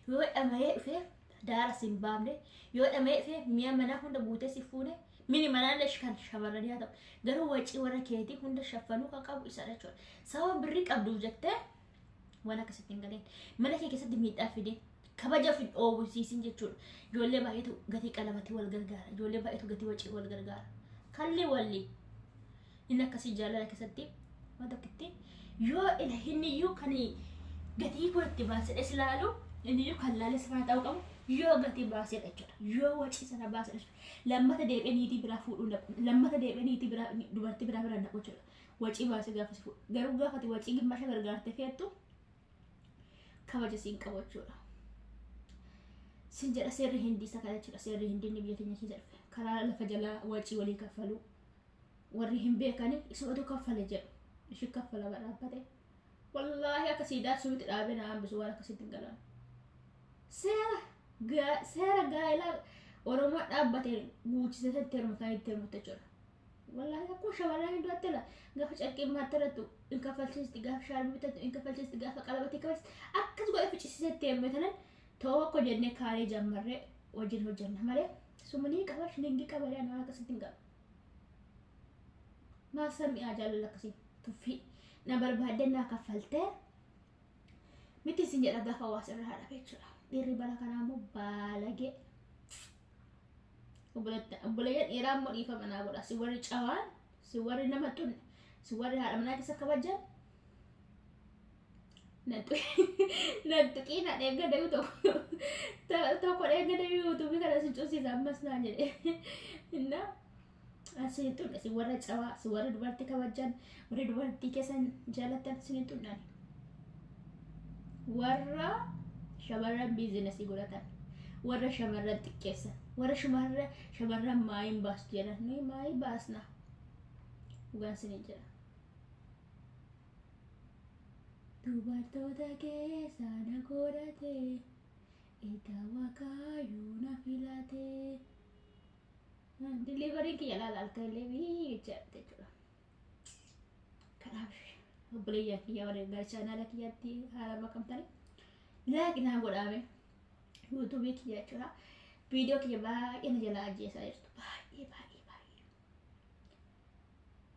Yoo dhama'ee dhufee daara si hin baafne, yoo dhama'ee dhufee mi'a manaa hunda guutee si fuune, mini manaa illee kan shamarranii haa ta'u. Garuu wacii warra keetii hunda shaffanuu kan qabu isa jechuudha. Sababa birrii qabduuf jettee waan akkasitti hin galeen. Mana kee keessatti miidhaa fidee kabaja of hin dhoowwisiisin jechuudha. Ijoollee baay'eetu gatii qalabatii wal gargaara. Ijoollee baay'eetu gatii wacii wal gargaara. Kalli walli. Inni akkasii jaalala keessatti waan tokkitti yoo ila inni iyyuu kan gatii kun itti baasedha si laalu inni iyyuu kan laalee si faana ta'uu qabu yoo gatii baasedha jechuudha. Yoo wacii sana baasedha jechuudha. Lammata deebi'ee niitii biraa fuudhuu naqu. Lammata deebi'ee niitii biraa dubartii biraa bira naqu jechuudha. Wacii baasee gaafa si fuudhu. Garuu gaafa ati wacii gimmaasha gargaartee feettu kabaja siin qabu jechuudha. Sin jedha seerri Hindii isa kana jechuudha. Seerri Hindii inni biyya keenya keessa dhufe. Karaa lafa jalaa wacii walii kaffaluu. Warri hin beekani isumatu kaffale jedhu. Ishi kaffala dhaabbate. Wallaahi akka siidaa suuti dhaabee na hambisu waan akkasitti hin galan. Seera gaa'elaa Oromoo dhaabbate guuchisee itti heerumte kan itti heerumte jechuudha. Wallaahi akkuma shamarran hin du'atte la gaafa carqii maatti irrattu hin kaffalchiisti, gaafa shaarbii bitattu hin kaffalchiisti, gaafa qalabatii kaffalchiisti, akkas godhe ficcisiisee itti heerume tanan tokko jennee kaanee jammarree wajjin hojjenna malee sumunii qaba shilingii qaba jedhan waan akkasitti hin qabu. Maal sammi'aa jaalala akkasii tuffii na barbaadde naa kaffaltee miti isin jedha gaafa hawaasa irraa haadha jechuudha. Dhiirri bara kanaa immoo baalagee. Obboleeyyan dhiiraa immoo dhiifama naa godha. Si warri cawaan, si warri nama xunne, si warri haadha manaa keessa kabajan na tuqii na dheengadayu tokko tokko dheengadayu yuutuubii kana si cusiisa ammas naa jedhe. Inna isin xunne si warra cawaa, si warra dubartii kabajan, warri dubartii keessan jaalatan isin xunnani. Warra shamarran biizinasii godhatan, warra shamarran xiqqeessan, warra shamarran maayiin baastu jedhan, nuyi maayii baasna. Dhugaan isiniin jedha. Dubartoota keessaa na godhate, itti Waaqayyo na filate. Diliivariin kiyya laala halkan illee jecha jechuudha. Kanaaf obboleeyyan kiyya warra gara chaanaala kiyyaatti haala makamtanii like naa godhaame yuutuubii kiyya jechuudha. Viidiyoo kiyya baay'ee na jalaa ajjeesaa jirtu. Baay'ee baay'ee baay'ee.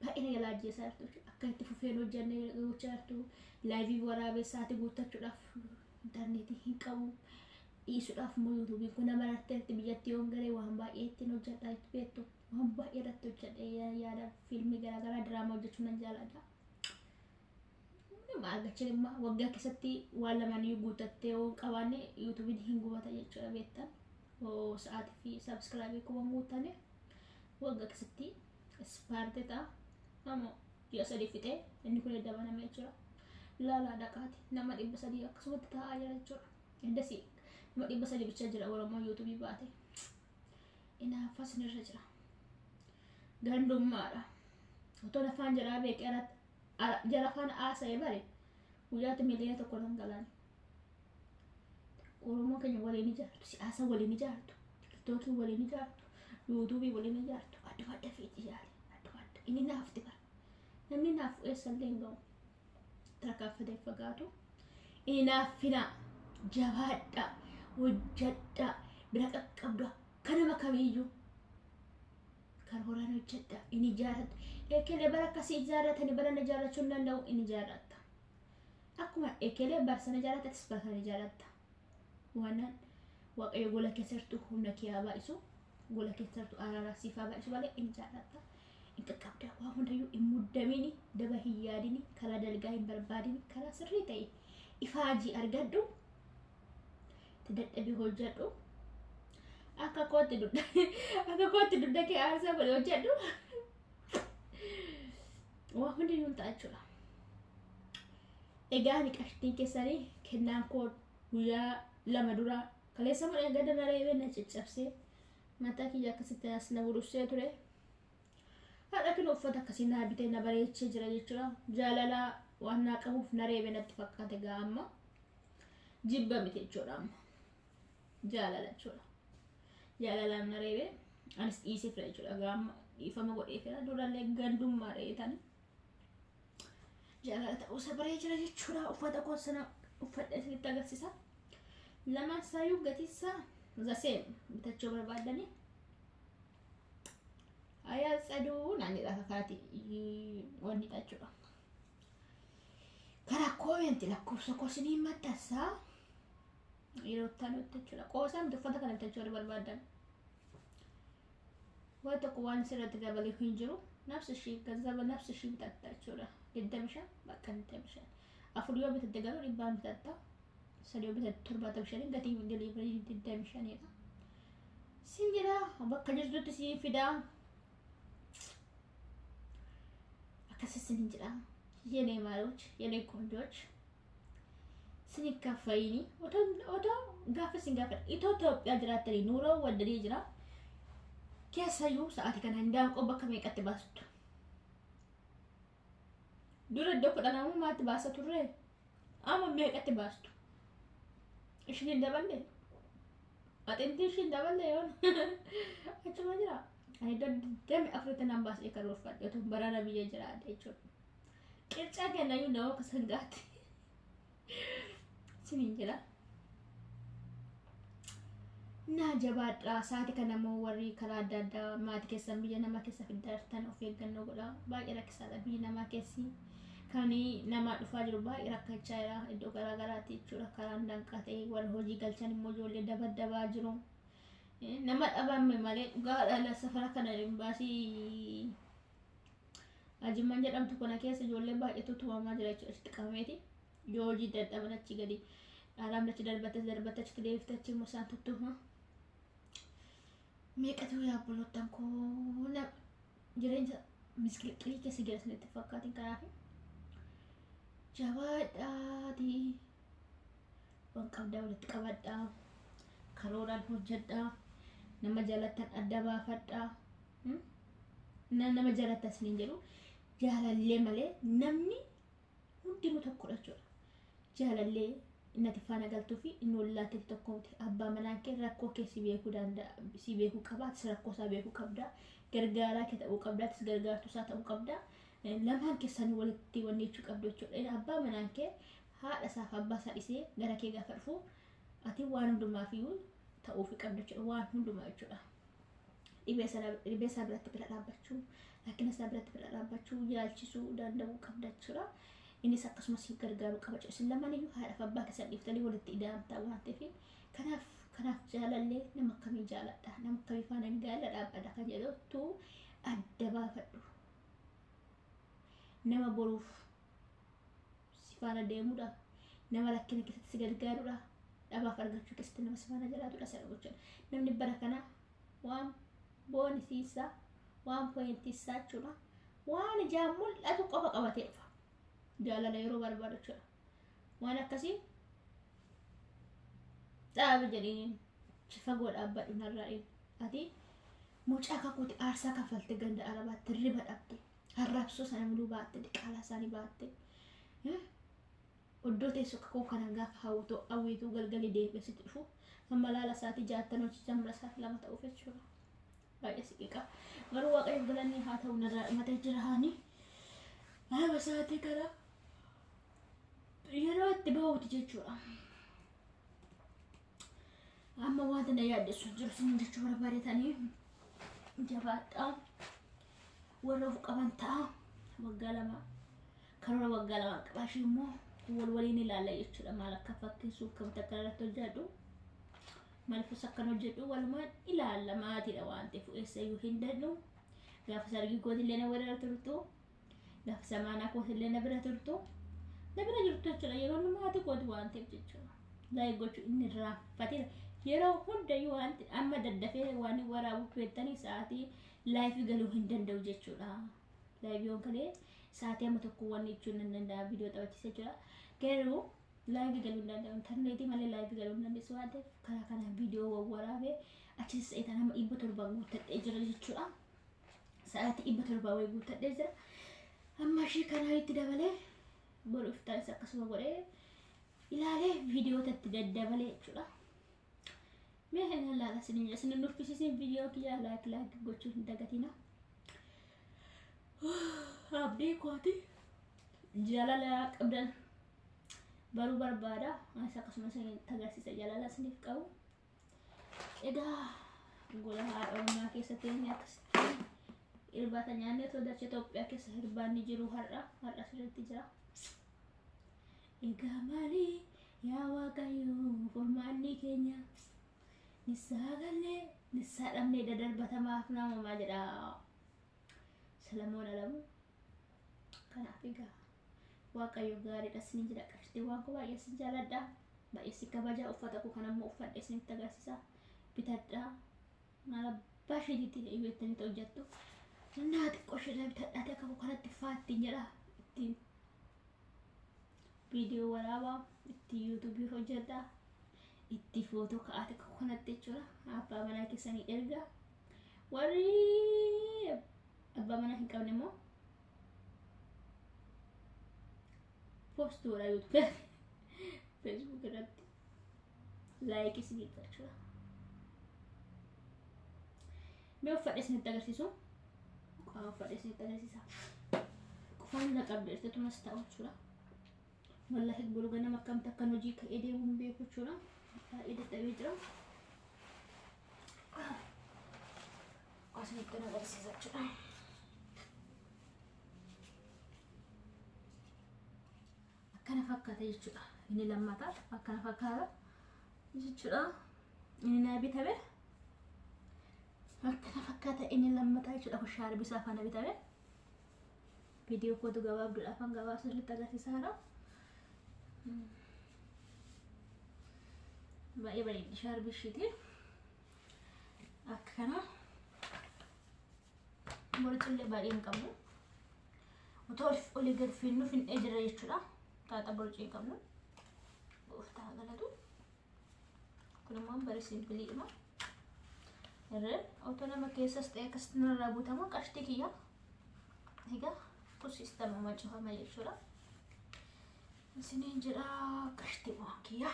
Baay'ee na jalaa ajjeesaa jirtu jechuudha. Akka itti fufeen hojjannee gochaa jirtu. Laayivii waraabee sa'aatii guuttachuudhaaf intarneetii hin qabu. Dhiisuudhaaf immoo yuutuubiin kun nama irratti biyyatti yoon galee waan baay'ee ittiin hojjedha beektu. Waan baay'ee irratti hojjedhe yaada fiilmii garaagaraa diraamaa hojjechuu nan jaalladha. Nama argachaa dhimma waggaa keessatti waan lamaanii guuttattee yoo hin qabaanne yuutuubiin hin gubata jechuudha beektan. Sa'aatii fi sabiskiraabii kuma guuttane waggaa keessatti ispaartee ta'a. Ammoo ji'a 3 fixee inni kun edda baname jechuudha. Ilaalaa dhaqaati nama 300 akkasumatti taa'aa jira jechuudha. Eddasii nama 300 bichaa jira Oromoo yuutuubii baate. Inaaffas irra jira. Gandummaadha. Otoo afaan jalaa beekee jara afaan haasa'ee bare guyyaatti miliyoona 1 nan galaani. Oromoo keenya waliin ijaartu, siyaasa waliin ijaartu, tiktookii waliin ijaartu, yuutuubii waliin ijaartu, adda adda feeti yaali, adda adda. Inni naafti bara. Namni naaf eessallee hin ga'u. Tarkaanfatee fagaatu. Inaaffinaa, jabaadhaa, hojjadhaa, bira qaqqabdu akka nama kamiiyyuu. Karooraan hojjedha, in ijaarratu. Ekelee bara akkasii ijaarratanii bara na ijaarrachuu hin danda'u, in ijaarratta. Akkuma ekelee bara sana ijaarratta, atis bara kana ijaarratta. Waan Waaqayyo gola keessa jirtu humna kee haa baay'isu, gola keessa jirtu araaraa siif haa baay'isu malee in ijaarratta. In qaqqabda waa hundayyuu hin muddamini, daba hin yaadini, karaa dalgaa hin barbaadini, karaa sirrii ta'e ifaajii argadhu, itti dadhabii hojjedhu. Akka kootti dugda akka kootti dugda kee aarsaa godhe hojjedhu. Waa hundiyyuu hin ta'a jechuudha. Egaa ani qashtiin keessanii kennaan koo guyyaa 2 dura kaleessa mudhee gada na reebee na caccabsee mataa kiyya akkasitti as na burussee ture. Haadha kinu uffata akkasii naa bitee na bareechee jira jechuudha. Jaalala waan naa qabuuf na reebe natti fakkaate gaa amma. Jibba miti jechuudha amma. Jaalala jechuudha. Jaalalaan na reebe anis dhiisee fira jechuudha gaa amma dhiifama godhee fira durallee gandummaa reetani. Jaalala ta'uusa baree jira jechuudha. Uffata koo sana uffadhee isinitti agarsiisa. Lamaan isaayyuu gatiinsa the same bitachuu barbaadanii. Ayaa tsaduu naan jedha akka kanaatti wanni jechuudha. Karaa koomenti lakkoofsa koo isinii maxxansaa yeroo itti aanutti jechuudha. Qoosaa miti uffata kana bitachuu warri barbaadan. Waan tokko waan sirratti dabalee hin jiru. Nafsi ishii ganzaba nafsi ishii bitatta jechuudha. 25 bakka 25. Afur yoo bitatte garuu dhibbaan bitatta. Sadi yoo bitatte 75 gatii deliverii 25dha. Sin jedha bakka jirtutti sii fidaa. Akkas isin jedha. የኔ ማሮች የኔ ቆንጆች sin kaffayini otoo gaafa isin gaafa itoo Itoophiyaa jiraattanii nuuroo waddadee jira keessayyuu sa'aatii kana hindaanqoo bakka meeqatti baastu dura iddoo kudha lamummaatti baasa turre amma meeqatti baastu ishin hin daballe axintii ishin daballe yoon achuma jira ani iddoo 24tti nan baasee karoorfadhe otoo barana biyya jiraadhe jechuudha. Qircaa kennayyuu nama akka sangaatti siniin jedha. Naa jabaadhaa sa'aatii kana immoo warri karaa adda addaa maatii keessan biyya namaa keessa fiddartan of eeggannoo godhaa. Baay'ee rakkisaadha biyyi namaa keessi. Kan namaa dhufaa jiru baay'ee rakkachaa jira iddoo garaa garaatti jechuudha. Karaan danqaa ta'e warri hojii galchan immoo ijoollee dabaddabaa jiru. Nama dhabame malee dhugaadha safara kana baasii Ajimmaan jedhamtu kana keessa ijoollee baay'eetu tumamaa jira jechuudha. Achitti qabameeti. Yoo hojii dadhaban achi gadi dhaalaamni achi darbatte darbatte achitti deebifte achi immoo isaan tuttuma. Meeqatu yaa obboloottan koo jireenya miskilqilii keessa jira isinitti fakkaatiin kanaaf jabaadhaatii waan qabdaa walitti qabadhaa karooraan hojjedhaa nama jaalattan adda baafadhaa nama jaalattan isiniin jedhu jaalallee malee namni hundinuu tokkodha jechuudha. Jaalallee inni ati faana galtuu fi inni ollaatti tokko miti. Abbaa manaa kee rakkoo kee si beekuu danda'a, si beekuu qaba, atis rakkoo isaa beekuu qabda. Gargaaraa kee ta'uu qabda, atis gargaartuu isaa ta'uu qabda. Lamaan keessan walitti wanni jechuu qabdu jechuudha. Abbaa manaa kee haadha isaaf abbaa isaa dhisee gara kee gaafa dhufu ati waan hundumaaf iyyuu ta'uufi qabda jechuudha. Waan hundumaa jechuudha. Dhibee isaa biratti bira dhaabbachuu, rakkina isaa biratti bira dhaabbachuu, yaalchisuu danda'uu qabda jechuudha. Innis akkasumas si gargaaruu qaba jechuudha. Isin lamaan iyyuu haadhaaf abbaa keessan dhiiftanii walitti ida'amtaa waan ta'eef kanaaf jaalallee nama akkamii jaaladha, nama akkamii faana gaala dhaabbadha kan jedhutu adda baafadhu. Nama boruuf si faana deemudha, nama rakkina keessatti si gargaarudha, dhabaaf argachuu keessatti nama si faana jiraatudha sana gochuudha. Namni bara kana waan boonisiisaa, waan pointiisaa jechuudha. Waan ijaan mul'atu qofa qabatee dhufa. Jaalala yeroo barbaadu jechuudha. Waan akkasii dhaabi jedhanii fagoo dhaabbadhu narraa dhiin. Ati mucaa kakuuti aarsaa kaffalte ganda arabaatti riba dhabde. Arrabsoo sana muluu baatte diqaalaa isaanii baatte. Oddoo teessoo kakuu kana gaafa hawwatoo hawwituu galgalii deebi'ee sitti dhufu amma laala isaatii jaattan hojii jammura isaaf lama ta'uuf jechuudha. Baay'ee siqiqa. Garuu waaqayyo galanni haa ta'u narraa dhumatee jira haani. Nama sa'aatii kana yeroo itti bahuuti jechuudha. Amma wanta na yaaddessu jiru sin jechuu barbaadetanii jabaadhaa, warra of qaban ta'a. Waggaa 2 karoora waggaa 2 qabaashii immoo wal waliin ilaalla jechuudha. Maal akka fakkeessu, akkamitti akka irratti hojjedhu, maaliifis akkan hojjedhu walumaan ilaalla. Maatiidha waan ta'eef eessayyuu hin dadhu. Gaafa sargii kootillee na bira turtu, gaafa samaanaa kootillee na bira turtu, na bira jirtu jechuudha. Yeroo maatii kooti waan ta'eef jechuudha. Like gochuu inni raaffateera. Yeroo hundayyuu wanti amma daddafee waan waraabuuf beektanii sa'aatii live galuu hin danda'u jechuudha. Live yoon galee sa'aatii amma tokko wanni jechuun hin danda'a, viidiyoo taphachiisa jechuudha. Garuu live galuu hin danda'u. Intarneetii malee live galuu hin dandeessu waan ta'eef karaa kanaan viidiyoo waraabee achis seetaan amma 700 guuttadhee jira jechuudha. Sa'aatii 700 wayii guuttadhee jira. Amma ishii kanaa itti dabalee boru iftaanis akkasuma godhee ilaalee viidiyoota itti daddabalee jechuudha. Mee hin ilaala isinin isin nuffisiisin, viidiyoo kiyyaa like like gochuu hin dagatina. Abdii kooti jaalala qabdan baruu barbaada. Anis akkasuma isin agarsiisa jaalala isiniif qabu. Egaa gola haadha ormaa keessatti inni akkasitti irbaata nyaannee otoo dachee Itoophiyaa keessa irbaanni jiru har'a har'a sirriitti jira. Egaa maali yaa Waaqayyo furmaanni keenya? Nissaa gallee nissaa dhabnee dadarbatamaaf naamamaa jedha Salamoon Alamuu. Kanaaf egaa Waaqayyo gaariidha isin jedha. Qabsiitii waan koo baay'ee isin jaaladha. Baay'ee si kabaja. Uffata koo kanammoo uffadhe isinitti agarsiisa. Bitadhaa. Maal abbaa isheetitti beektanii hojjettu. Naa xiqqoo isheedha bitadhaati akka koo kanatti faattiin jedha. Ittiin viidiyoo waraabaa, ittiin yuutuubii hojjedha. Itti footoo ka'aati akka kanatti jechuudha. Abbaa manaa keessanii erga. Warri abbaa manaa hin qabne immoo post godhaa yuutuubii, feesbuuk irratti like isinii jechuudha. Mee uffadhe isinitti agarsiisu. Qofaa uffadhe isinitti agarsiisa. Qofaan na qabde tumas ta'u jechuudha. Wallahi boru ganama akkamitti akkan hojii ka'ee deemuu hin beeku jechuudha. Baay'ee dadhabee jira. Isinitti agarsiisa jechuudha. Akkana fakkaata jechuudha. Inni lammataa akkana fakkaata jechuudha. Inni naa bitame akkana fakkaata inni lammataa jechuudha. Kun shaarbii isaa faana bitame. Viidiyoo kootu gabaabduudhaaf kan gabaabsa isinitti agarsiisaadha. Baay'ee bareeddi shaarbii ishiiti. Akka kana borcillee baay'ee hin qabnu. Otoo olii gad fiinnu finnee jira jechuudha. Xaaxa borcii hin qabnu. Gooftaa galatu. Kun immoo bari simpleiidhuma. Irreen otoo nama keessas ta'e akkasitti narraa guutamu qashtii kiyya. Egaa kun siistamuma cufama jechuudha. Isiniin jedha qashtii waan kiyya.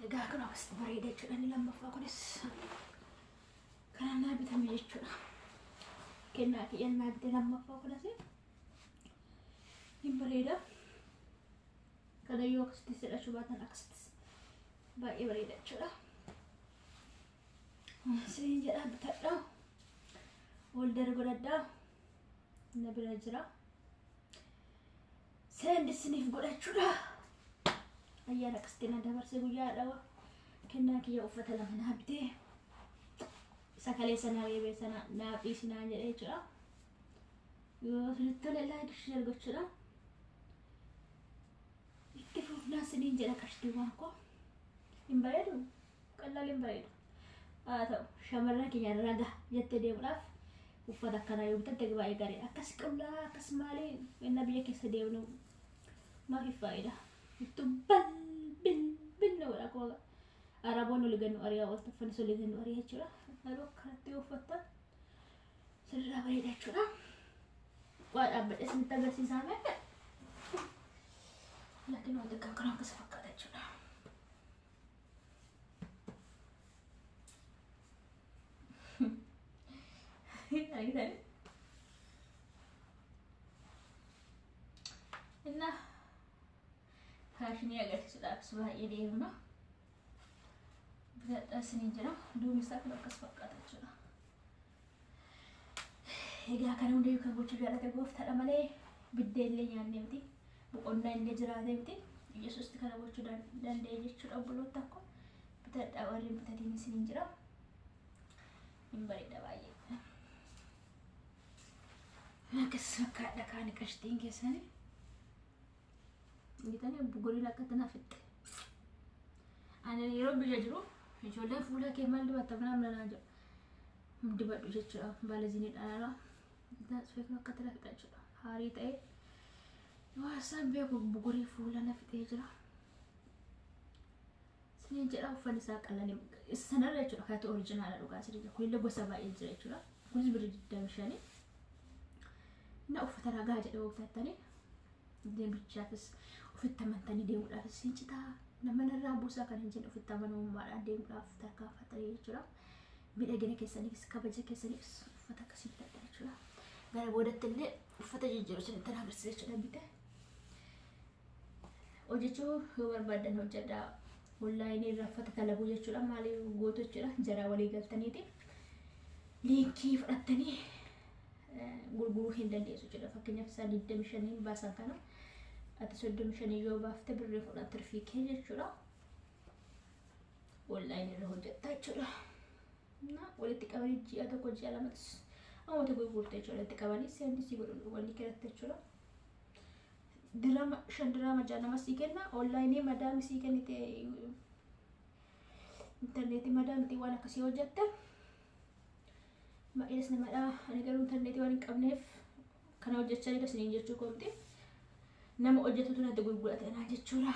Egaa kun akkasitti bareeda jechuudha. Inni lammaffaa kunis kana naa bitame jechuudha. Kennaa kiyya naa bite lammaffaa kunis hin bareeda. Kana yoo akkasitti sidhachuu baatan akkasitti baay'ee bareeda jechuudha. Isiniin jedha bitadha. Order godhadhaa. Na bira jira. Send isiniif godhachuudha. Ayyaana akkasitti na dabarse guyyaadha. Kennaa kiyya uffata lama naa bitee. Sakalee sana reebee sana naaf dhiisinaa jedhee jechuudha. Yoo isinitti tole like share gochuudha. Itti fufnaa isiniin jedha qashtiiwwan koo. Hin bareedu? Qallaal hin bareedu. Haa ta'u, shamarran keenya raga jettee deemuudhaaf uffata akkanaa yoo bitatte baay'ee gaariidha. Akkas qullaa akkas maalii inna biyya keessa deemnu maaf faayidaa? Ittu bal bil bil na godha akkuma Araboonni olii gannu ari'aa ooltu, uffannis olii gannu ari'aa jechuudha. Garuu akkanatti yoo uffattan sirraa bareeda jechuudha. Waa dhaabbadhe isinitti agarsiisaa mee. Laakiin wanti kan kana akkas fakkaata jechuudha. Argitanii? Faashinii agarsiisuudhaafis baay'ee deemna. Bitadhaa isiniin jira. Duubni isaa kun akkas fakkaata jechuudha. Egaa kana hundayyuu kan gochuu jaallate gooftaadha malee biddeen illee nyaannee miti. Boqonnaa illee jiraatee miti. Yesuusti kana gochuu danda'e jechuudha obboloota koo. Bitadhaa warri hin bitatiin isiniin jira. Hin bareeda baay'ee. Akkas fakkaadha kaani qashtiin keessanii. Bitanii buguriin akka tana fixxe. Ani yeroo biyya jiru ijoolleen fuula kee maal dibatta minaan minaan jedhu. Dibadhu jechuudha. Baalazinii dhalaala. Kun akka tana fixa jechuudha. Haarii ta'ee waa isaan beeku bugurii fuula na fixee jira. Siniin jedha uffanni isaa qalanii sanarra jechuudha. Kanatu orijinaala dhugaa sirrii jira. Kunillee gosa baay'ee jira jechuudha. Kunis birrii 25. Na uffata ragaa jedhee bitattanii deemichaafis ofitti amantanii deemuudhaafis hin citaa. Nama narraa buusaa kan hin jenne ofitti amanamummaadhaan deemuudhaaf tarkaanfatanii jechuudha. Miidhagina keessaniifis kabaja keessaniifis uffata akkasii bitadha jechuudha. Gara boodatti illee uffata jijjiiru isinitti agarsiisa jechuudha bite. Hojjechuu yoo barbaaddan hojjedhaa. Onlaayinii irraa uffata talabuu jechuudha. Maaliif gootu jechuudha. Jaraa walii galtaniiti. Liinkii fudhattanii gurguruu hin dandeessu jechuudha. Fakkeenyaaf isaan 25 baasan kana ati 35 yoo baafte birrii 10 tirfii kee jechuudha. Onlaayinii irra hojjetta jechuudha. Na walitti qabanii ji'a tokko ji'a lamatis amma gurgurte jechuudha. Walitti qabanii seenni si godhu walii kennatte jechuudha. Dirama 5 dirama 6 nama sii kenna onlaayinii madaami sii kennite intarneetii madaamtii waan akkasii hojjette. Baay'ees namadha. Ani garuu intarneetii waan hin qabneef kana hojjechaa jira isiniin jechuu koomti. Nama hojjetutu natti gurgurate naan jechuudha.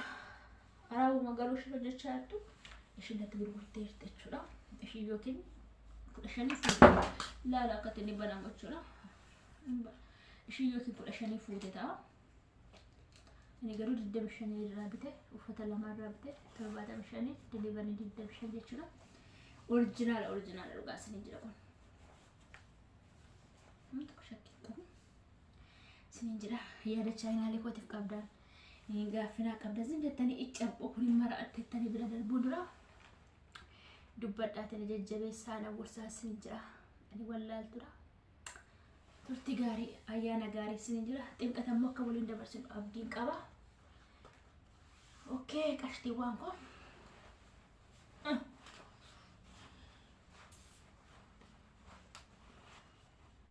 Araabuma garuu isheen hojjechaa jirtu isheen natti gurgurteerti jechuudha. Isheen yookiin 15 fuute laala akka inni banamu jechuudha. Isheen yookiin 15 fuute ta'a. Ani garuu 25 irraa bite uffata lama irraa bite 75 delivery 25 jechuudha. Orijinaala orijinaala dhugaa isiniin jira kun. Tokko shakkii qabu. Isiniin jira yaada chaayinaalee kootiif qabdaan gaaffinaa qabdan isin jettanii iccabboo kun hin mara'attettanii bira darbuu dura dubbadhaatiin jajjabeessaa na gorsaa isiniin jira. Ani wallaaltudha. Turtii gaarii ayyaana gaarii isiniin jira. Xinqatammoo akka waliin dabarsinu abdiin qaba. Okkee qashtiiwwan koo.